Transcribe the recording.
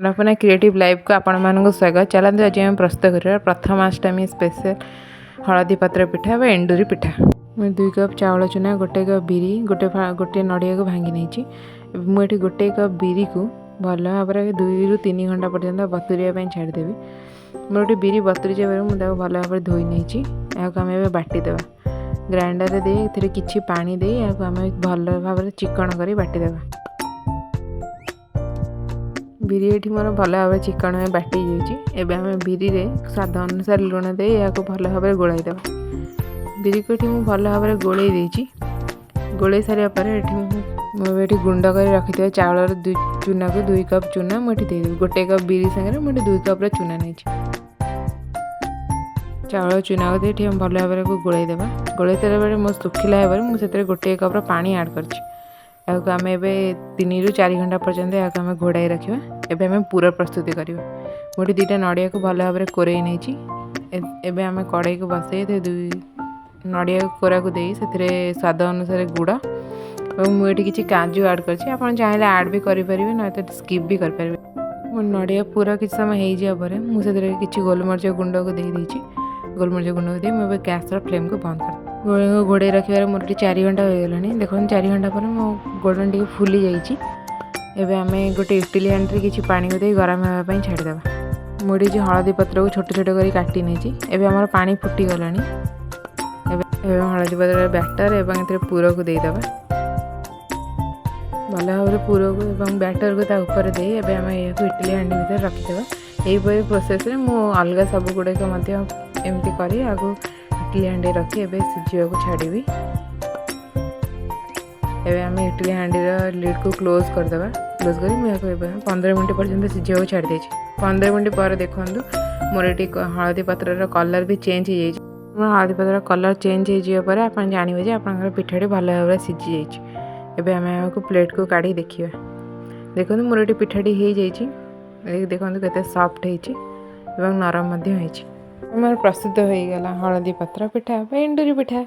Annapurna creative ଲାଇଫ୍କୁ ଆପଣମାନଙ୍କୁ ସ୍ୱାଗତ। ଚାଲନ୍ତୁ, ଆଜି ଆମେ ପ୍ରସ୍ତୁତ କରିବା ପ୍ରଥମାଷ୍ଟମୀ ସ୍ପେଶାଲ୍ ହଳଦୀ ପତ୍ର ପିଠା ବା ଏଣ୍ଡୁରି ପିଠା। ମୁଁ 2 କପ୍ ଚାଉଳ ଚୁନା, 1 କପ୍ ବିରି, ଗୋଟେ ନଡ଼ିଆକୁ ଭାଙ୍ଗି ନେଇଛି। ମୁଁ ଏଠି 1 କପ୍ ବିରିକୁ ଭଲ ଭାବରେ 2ରୁ 3 ଘଣ୍ଟା ପର୍ଯ୍ୟନ୍ତ ବତୁରିବା ପାଇଁ ଛାଡ଼ିଦେବି। ମୋର ଏଠି ବିରି ବତୁରି ଯିବାରୁ ମୁଁ ତାକୁ ଭଲ ଭାବରେ ଧୋଇ ନେଇଛି। ଏହାକୁ ଆମେ ଏବେ ବାଟିଦେବା। ଗ୍ରାଇଣ୍ଡରରେ ଦେଇ, ଏଥିରେ କିଛି ପାଣି ଦେଇ ଏହାକୁ ଆମେ ଭଲ ଭାବରେ ଚିକଣ କରି ବାଟିଦେବା। ବିରି ଏଠି ମୋର ଭଲ ଭାବରେ ଚିକଣ ହୋଇ ବାଟି ହେଇଯାଇଛି। ଏବେ ଆମେ ବିରିରେ ସ୍ୱାଦ ଅନୁସାରେ ଲୁଣ ଦେଇ ଏହାକୁ ଭଲ ଭାବରେ ଗୋଳାଇ ଦେବା। ବିରିକୁ ଏଠି ମୁଁ ଭଲ ଭାବରେ ଗୋଳେଇ ଦେଇଛି। ଗୋଳେଇ ସାରିବା ପରେ ଏଠି ମୁଁ ଏବେ ଏଠି ଗୁଣ୍ଡ କରି ରଖିଥିବା ଚାଉଳର ଦୁଇ ଚୁନାକୁ, 2 କପ୍ ଚୁନା ମୁଁ ଏଠି ଦେଇଦେବି। 1 କପ୍ ବିରି ସାଙ୍ଗରେ ମୁଁ ଏଠି 2 କପ୍ର ଚୁନା ନେଇଛି। ଚାଉଳ ଚୁନାକୁ ଦେଇ ଏଠି ଆମେ ଭଲ ଭାବରେ ଗୋଳେଇ ଦେବା। ଗୋଳେଇ ସାରିଲା ପରେ, ମୋ ଶୁଖିଲା ହେବାରୁ ମୁଁ ସେଥିରେ 1 କପ୍ର ପାଣି ଆଡ଼୍ କରିଛି। ଏହାକୁ ଆମେ ଏବେ 3ରୁ 4 ଘଣ୍ଟା ପର୍ଯ୍ୟନ୍ତ ଏହାକୁ ଆମେ ଘୋଡ଼ାଇ ରଖିବା। ଏବେ ଆମେ ପୁର ପ୍ରସ୍ତୁତି କରିବା। ମୁଁ ଏଠି 2ଟା ନଡ଼ିଆକୁ ଭଲ ଭାବରେ କୋରେଇ ନେଇଛି। ଏବେ ଆମେ କଡ଼େଇକୁ ବସେଇ ଏଥିରେ ଦୁଇ ନଡ଼ିଆ କୋରାକୁ ଦେଇ ସେଥିରେ ସ୍ୱାଦ ଅନୁସାରେ ଗୁଡ଼ ଏବଂ ମୁଁ ଏଠି କିଛି କାଜୁ ଆଡ଼୍ କରିଛି। ଆପଣ ଚାହିଁଲେ ଆଡ଼୍ ବି କରିପାରିବେ, ନହେଲେ ସ୍କିପ୍ ବି କରିପାରିବେ। ମୋ ନଡ଼ିଆ ପୁର କିଛି ସମୟ ହେଇଯିବା ପରେ ମୁଁ ସେଥିରେ କିଛି ଗୋଲମରିଚ ଗୁଣ୍ଡକୁ ଦେଇଦେଇଛି। ଗୋଲମରିଚ ଗୁଣ୍ଡକୁ ଦେଇ ମୁଁ ଏବେ ଗ୍ୟାସ୍ର ଫ୍ଲେମ୍କୁ ବନ୍ଦ କରିଦେବି। ଘୋଡ଼େଇ ରଖିବାରେ ମୋର ଏଠି 4 ଘଣ୍ଟା ହୋଇଗଲାଣି। ଦେଖନ୍ତୁ, 4 ଘଣ୍ଟା ପରେ ମୋ ଗୋଡ଼ନ ଟିକେ ଫୁଲି ଯାଇଛି। ଏବେ ଆମେ ଗୋଟେ ଇଟିଲି ହାଣ୍ଡିରେ କିଛି ପାଣିକୁ ଦେଇ ଗରମ ହେବା ପାଇଁ ଛାଡ଼ିଦେବା। ମୁଁ ଏଠି ହଳଦୀ ପତ୍ରକୁ ଛୋଟ ଛୋଟ କରି କାଟି ନେଇଛି। ଏବେ ଆମର ପାଣି ଫୁଟିଗଲାଣି। ଏବେ ହଳଦୀ ପତ୍ରର ବ୍ୟାଟର ଏବଂ ଏଥିରେ ପୁରକୁ ଦେଇଦେବା। ଭଲ ଭାବରେ ପୁରକୁ ଏବଂ ବ୍ୟାଟରକୁ ତା ଉପରେ ଦେଇ ଏବେ ଆମେ ଏହାକୁ ଇଟିଲି ହାଣ୍ଡି ଭିତରେ ରଖିଦେବା। ଏହିପରି ପ୍ରୋସେସ୍ରେ ମୁଁ ଅଲଗା ସବୁ ଗୁଡ଼ିକ ମଧ୍ୟ ଏମିତି କରି ଏହାକୁ ଇଟିଲି ହାଣ୍ଡି ରଖି ଏବେ ସିଝିବାକୁ ଛାଡ଼ିବି। ଏବେ ଆମେ ଇଟିଲି ହାଣ୍ଡିର ଲିଡ଼୍କୁ କ୍ଲୋଜ୍ କରିଦେବା। କ୍ଲୋଜ୍ କରି ମୁଁ ଏହାକୁ ଏବେ 15 ମିନିଟ୍ ପର୍ଯ୍ୟନ୍ତ ସିଝିବାକୁ ଛାଡ଼ି ଦେଇଛି। 15 ମିନିଟ୍ ପରେ ଦେଖନ୍ତୁ, ମୋର ଏଠି ହଳଦୀ ପତ୍ରର କଲର୍ ବି ଚେଞ୍ଜ ହେଇଯାଇଛି। ମୋର ହଳଦୀ ପତ୍ରର କଲର୍ ଚେଞ୍ଜ ହେଇଯିବା ପରେ ଆପଣ ଜାଣିବେ ଯେ ଆପଣଙ୍କର ପିଠାଟି ଭଲ ଭାବରେ ସିଝି ଯାଇଛି। ଏବେ ଆମେ ଏହାକୁ ପ୍ଲେଟ୍କୁ କାଢ଼ି ଦେଖିବା। ଦେଖନ୍ତୁ, ମୋର ଏଠି ପିଠାଟି ହେଇଯାଇଛି। ଦେଖନ୍ତୁ, କେତେ ସଫ୍ଟ ହେଇଛି ଏବଂ ନରମ ମଧ୍ୟ ହେଇଛି। ଆମର ପ୍ରସ୍ତୁତ ହୋଇଗଲା ହଳଦୀ ପତ୍ର ପିଠା ବା ଏଣ୍ଡୁରି ପିଠା।